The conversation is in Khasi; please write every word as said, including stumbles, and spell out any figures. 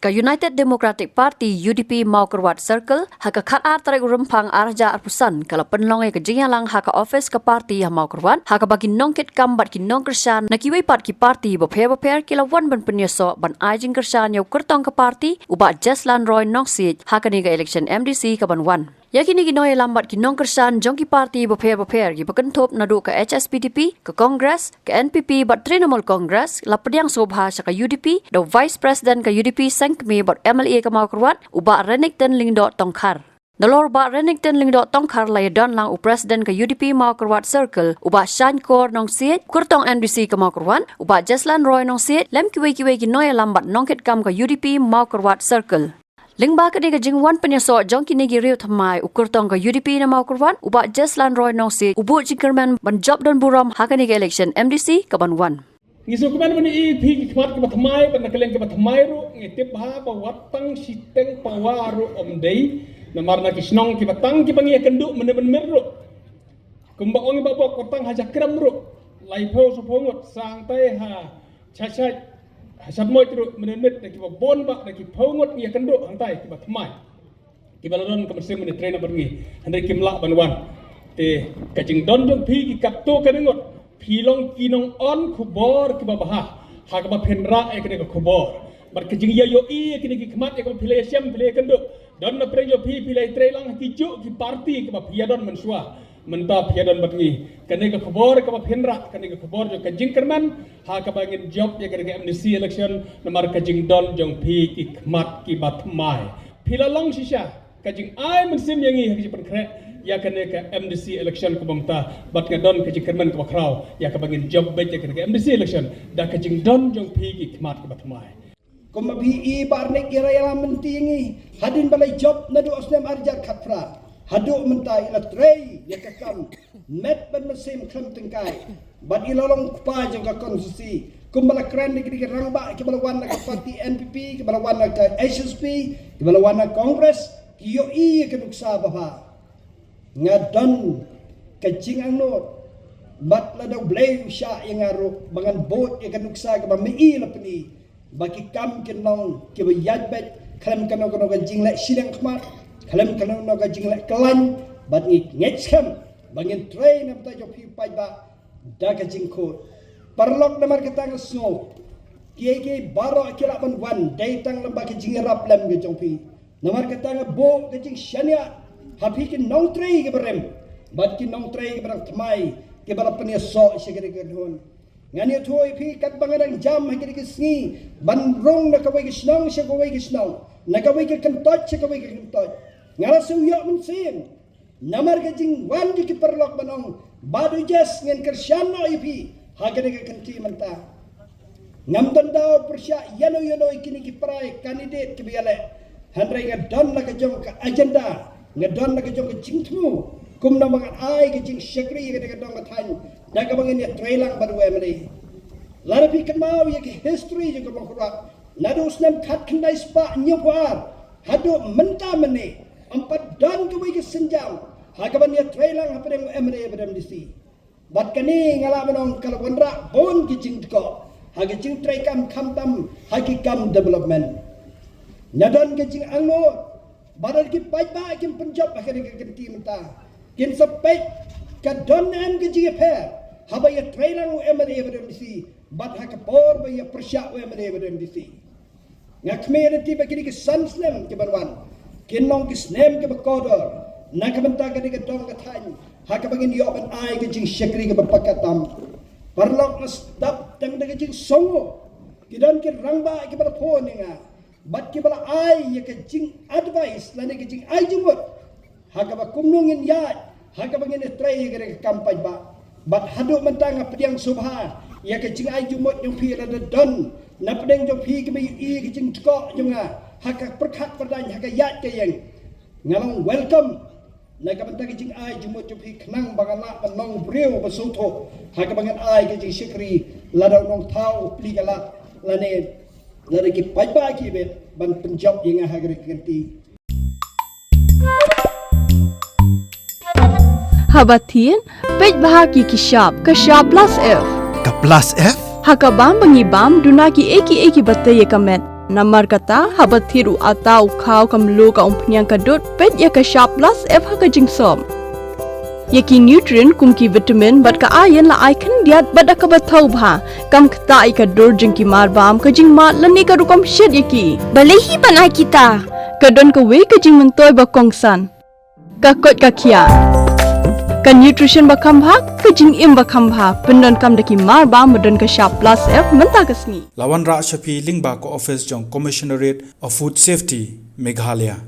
Ka United Democratic Party, U D P, Mawkyrwat Circle, ha ka khatar tarik u Rymphang arhajar arphew san, ka la pynlong ïa ka jingïalang ha ka office ka party ha Mawkyrwat, ha kaba ki nongkitkam bad ki nongkyrshan na kiwei pat ki party bapher bapher ki la wan ban pynïasoh ban ai jingkyrshan ïa u kyrtong ka party, u Bah Jeslan Roy Nongsiej, ha kane ka election M D C kaban wan. Ïa kine ki nongïalam bad ki nongkyrshan jong ki party bapher bapher kiba kynthup naduh ka H S P D P, ka Congress, ka N P P bad Trinamool Congress, la pdiang sngewbha sha ka U D P, da u Vice President ka U D P seng kmie bad M L A ka Mawkyrwat, u Bah Renikton Lyngdoh Tongkhar. Nalor u Bah Renikton Lyngdoh Tongkhar la ïadon lang u President ka U D P Mawkyrwat Circle, u Bah Shangkor Nongsiej, u kyrtong M D C ka Mawkyrwat, u Bah Jeslan Roy Nongsiej, lem kiwei kiwei ki nongïalam bad nongkitkam ka U D P Mawkyrwat Circle. Lyngba kane ka jingwan pynïasoh jong kine ki riew thymmai, u kyrtong ka U D P na Mawkyrwat, u Bah Jeslan Roy Nongsiej, u buh jingkyrmen ban jop don burom ha kane ka election M D C kaban wan. Ngi sngewkmen ban ïohi ïa phi ki khmat kiba thymmai, bad na ka liang kiba thymmai ruh, ngi tip bha ba wat tang shiteng pawa ruh ym dei, namar na ki shnong kiba tang kiba ngi ïakynduh mynne mynmiet ruh, kumba ong i Bah Bok, wat tang ha Jakrem ruh, laiphew saphew ngut, sa hangtai ha Chachai, ha Chatmoit ruh mynne mynmiet da kiba bun bha, da ki phew ngut ngi ïakynduh hangtai kiba thymmai, kiba la don ka mynsiem ban ïatrei na bad ngi, hynrei kim lah ban wan. Te ka jingdon jong phi ki katto katne ngut, phi long ki nong-on khubor kiba bha ha kaba phin rah ïa kane ka khubor. Bad ka jingïaïohi ïa kine ki khmat ïa kaba phi la ïashem, phi la ïakynduh, don na pdeng jong phi, phi la ïatrei lang ha kijuh ki party kiba phi ïadon mynshuwa. Mynta phi ïadon bad ngi. Kane ka khubor kaba phin rah, kane ka khubor jong ka jingkyrmen ha kaba ngin jop ïa kane ka M D C election, namar ka jingdon jong phi ki khmat kiba thymmai. Phi la long shisha ka jingai mynsiem ïa ngi ha ka jingpynkhreh ïa kane ka M D C election kaba mynta, bad nga don ka jingkyrmen kaba khraw ïa kaba ngin jop beit ïa kane ka M D C election da ka jingdon jong phi ki khmat kiba thymmai. Kumba phi i, Bah Renikton i la ïalam lynti ïa ngi hadien ba la jop naduh u snem arhajar khatphra haduh mynta, i la trei ïa ka kam met bad mynsiem khlem tyngkai. Bad i la long u kpa jong ka konstituensi. Kumba la kren da ki rangbah kiba la wan na ka party N P P, kiba la wan na ka H S P, kiba la wan na Congress, ki ïohi ïa ka nuksa babha. Nga don ka jingangnud bad lada U Blei u shah ïa nga ruh ba ngan bud ïa ka nuksa kaba ma-i la pyni, ba ki kam kin long kiba ïaid beit khlem kano kano ka jingleh shiliang khmat, khlem kano kano ka jingleh khlaiñ, bad ngi ngeit skhem ba ngin trei na bynta jong phi paidbah da ka jingkhuid. Paralok, namar kata nga sngew kiei kiei baroh ki lah ban wan dei tang lyngba ka jingïarap lem ka jong phi. Namar kata nga buh ka jingshaniah ha phi ki nongtrei kiba rim bad ki nongtrei kiba dang thymmai kiba la pynïasoh sha kane ka kynhun. Ngan ïathuh ïa phi katba nga dang jam ha kine ki sngi ban rung na kawei ka shnong sha kawei ka shnong, na kawei ka kyntoit sha kawei ka kyntoit, nga la shu ïoh mynsiem namar ka jingwan jong ki paralok ban ong, Bah Dujesh, ngin kyrshan noh ïa phi ha kane ka kynti mynta. Ngam don daw pyrshah ïano ïano ïa kine ki para candidate kiba ïaleh, hynrei nga don la ka jong ka agenda, nga don la ka jong ka jingthmu kumno ba ngan ai ka jingshakri ïa kane ka dong ka thaiñ da kaba ngin ïatreilang bad u M L A. Lada phi kynmaw ïa ka history jong ka Mawkyrwat, naduh u snem khatkhyndai spah hynñiewphew ar haduh mynta mynne, ym pat don kawei ka sienjam ha kaban ïatreilang hapdeng u M L A bad M D C. Bad kane nga lah ban ong ka la wanrah bun ki jingdkoh ha ki jingtreikam, khamtam ha ki kam development. Nga don ka jingangnud ba lada ki paidbah kim pynjop ha kane ka kynti mynta, kin sa peit ka don ne em ka jingïapher haba ïatreilang u M L A bad M D C bad ha ka por ba ïapyrshah u M L A bad M D C. Nga khmih lynti ba kine ki san snem kiban wan kin long ki snem kiba kordor na ka bynta kane ka dong ka thaiñ ha kaba ngin ïoh ban ai ka jingshakri kaba pakat tam. Paralok, nga sdang tang da ka jingsngew. Ki don ki rangbah kiba la phone ïa nga bad kiba la ai ïa ka jingadvice lane ka jingai jingmut ha kaba kumno ngin ïaid ha kaba ngin ïatrei ïa ka kam paidbah. Bad haduh mynta nga pdiang sngewbha ïa ka jingai jingmut jong phi lada don na pdeng jong phi kiba ïohi ïa ka jingdkoh jong nga ha ka pyrkhat pyrdaiñ, ha ka ïaid ka ïeng. Nga long welcome na ka bynta ka jingai jingmut jong phi khnang ba ngan lah ban long briew ba sngewthuh ha kaba ngan ai ka jingshakri lada u nongthaw u plie ka lad lane lada ki paidbah ki bit ban pynjop ïa nga ha kane ka kynti. Haba thied, peit bha ki ki shap, ka shap plus F. Ka plus F? Ha ka bam ba ngi bam, duna ki ei ki ei kiba tei ïa ka met. Namar kata, haba thied u atta, u khaw, ka mluh, ka umphniang, ka dud, peit ïa ka shap plus F ha ka jingsop. Ïa ki nutrient kum ki vitamin bad ka iron la ai khyndiat bad da kaba thaw bha. Kam ktah ïa ka dur jong ki marbam, ka jingmad lane ka rukom shet ïa ki. Balei hi ban ai kita? Ka don kawei ka jingmyntoi ba kongsan. Ka koit ka khiah. Ka nutrition ba kham bha, ka jingim ba kham bha. Pyndonkam da ki marbam ba don ka shap plus F mynta ka sngi. La wanrah sha phi lyngba ka office jong Commissionerate of Food Safety, Meghalaya.